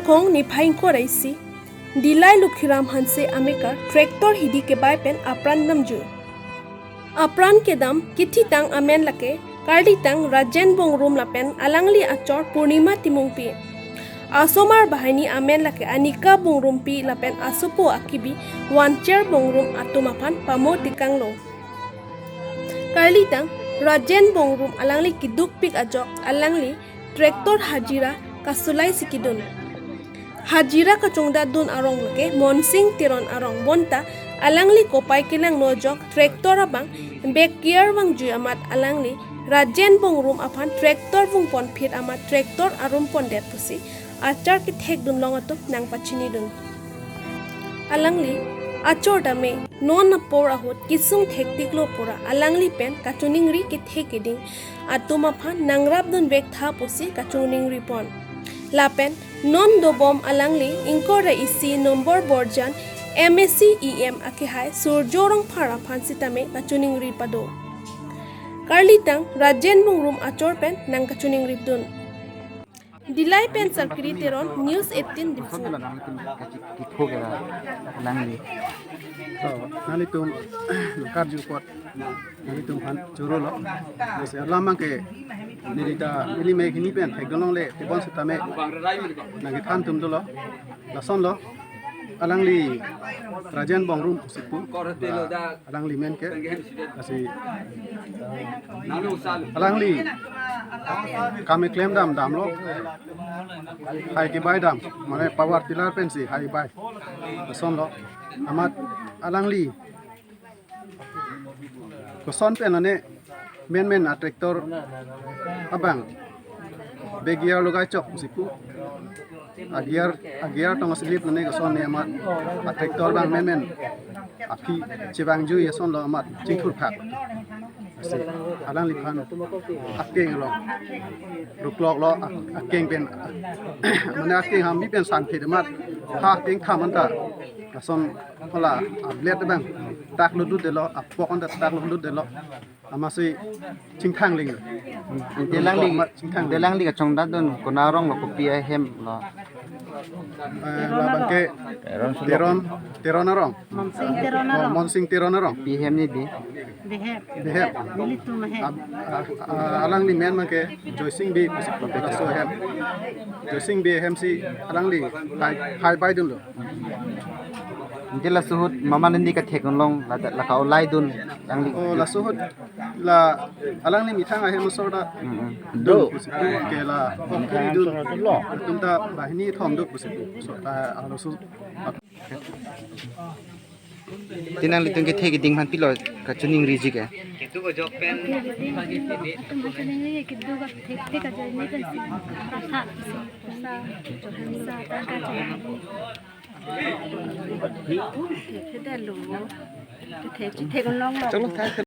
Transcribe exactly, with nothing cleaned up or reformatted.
Kong niphai ingkoi ra isi, Dillai Lokhiram Hanse amekar tractor hidi kebai pen apran damjui. Apran kedam kethitang amen lake karlitang Rajen Bongrung lapen alangli achor Purnima Timungpi. Asomar banghini amen lake Anika Bongrungpi lapen asopo akibi Wancher Bongrung atum aphan pamo tekanglo. Karlitang Rajen Bongrung alangli kedukpik ajok alangli tractor hajira kasolai si kedun. Hajira kachongdatdun arong lake Monsing Teron arong, bonta alangli kopai kelangno ajok tractor abang back gear vangjui amat alangli Rajen Bongrung aphan tractor vungponphit amat tractor arumpondet pusi achar kethekdun long atum nangpachinidun. Alangli achor tame non apor ahut kesung thektiklo pura alangli pen kachiningri kethe keding atum aphan nangrapdunvek tha pusi kachiningripon. Lapen non dobom alangli ingkoi ra isi nombor Borjan M A C E M akehai Surjo Rongphar aphan sitame kachiningri pado. Karlitang Rajen Bongrung achor pen nangkachiningripdun. Dillai pen Sarkiri Teron, News eighteen Diphu. Kosonlo nangtum kachi-, kitho ke la nangli. To, nanglitum karju apot nanglitum aphan chorolo. Jese alam abangke neli ta neli me hini pen thekdun longle, tebon sitame nangkethan atum dolo. Lasonlo, alangli Rajen Bongrung pusi pu, alangli men ke, lasi alangli kam keklem dam damlo, hai kebai dam, mane power tiller pensi hai bai. Lasonlo, amat alangli koson pen ane menmen a tractor abang back gear logai chok pusi pu, a gear, a gear tong slip nane koson ne amat a tractor abang menmen aphi chevangjui asonlo amat chingthurphak. Lasi alangliphan akeng along rukloklo, a-, akeng pen, mane akeng hambi pen sangphit amat ha akeng thaman ta lason hala a blade abang taklo dut detlo, apok anta taklo dut detlo. Amatsi chingthang ling. Delangli, chingthang ling. Delangli kachongdatdun konat aronglo, kopi ahem lo? Eh, labangke Teron, Teron arong. Monsing Teron arong. Monsing Teron arong. Pi hem ni di? Behep. Behep. Nelitum ahem. Ab-, a-, a-, alangli men abangke Joysing Bey pusi laso ahem. Joysing Bey ahemsi alangli hai, hai baidunlo. Ante laso ahut mama neli kathek long la, la ka-olaidun alangli. Oh, laso ahut la alangli methang ahem asor ta. Mm-mm. Do. Pusi pu ke la hokri dun. Atum ta banghini thom do pusi pu. So, ta, alo so. Te nanglitum kethe keding aphan pilo kachiningriji ke? Keduk athekthek ajoine pensi. Sa, sa, sa, tangka. Kethe chithek long lo. Chalo, tha, tha.